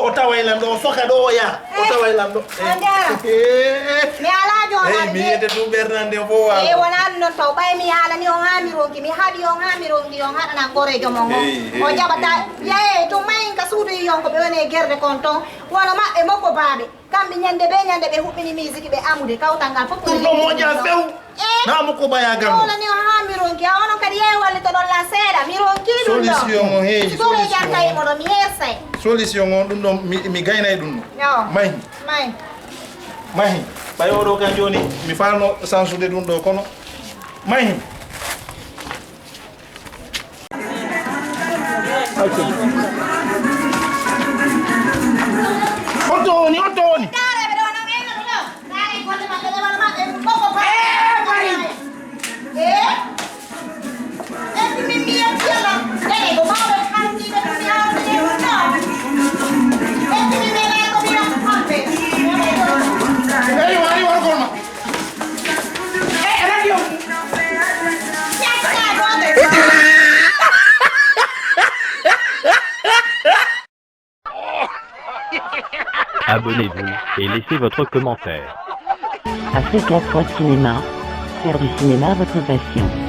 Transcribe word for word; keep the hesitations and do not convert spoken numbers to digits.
O taway lan ɗo, o soka ɗo, o yaha. O taway lan ɗo. A jaara. Eh. Mi alaa jooni. Hey, mi yiyete ɗum ɓernande fof waalo. E wonaa ɗum noon taw, ɓay mi yaalani on haa mi ronki, mi haɗi on haa mi ronki, on haɗanan goreejo mon on. Hey, hey, o jaɓataa. Hey. Yee, to mayin ka suudu yi on ko ɓe woni e gerde kon ton. Wano maɓɓe mokko baaɓe. Kamɓe ñande bee ñande ɓe huɓɓini misiki ɓe amude kawtal ngal fof. Ɗum ɗon moƴƴa few. Eh? Naa mo ko baya gam. Wala ni o haa mi ronki, a onon kadi yehi wallitoɗon lan seeɗa, mi ronki ɗum ɗo. Solution o heeji, solution o. Solution o, ɗum ɗon mi, mi gaynay ɗum ɗo. Yo. Mahi. Mahi. Mahi. Ɓay oɗo kan jooni, mi faalno sansude ɗum ɗo, kono mahi. Otto woni, otto woni. Abonnez-vous et laissez votre commentaire. Africa trois Cinéma, faire du cinéma votre passion.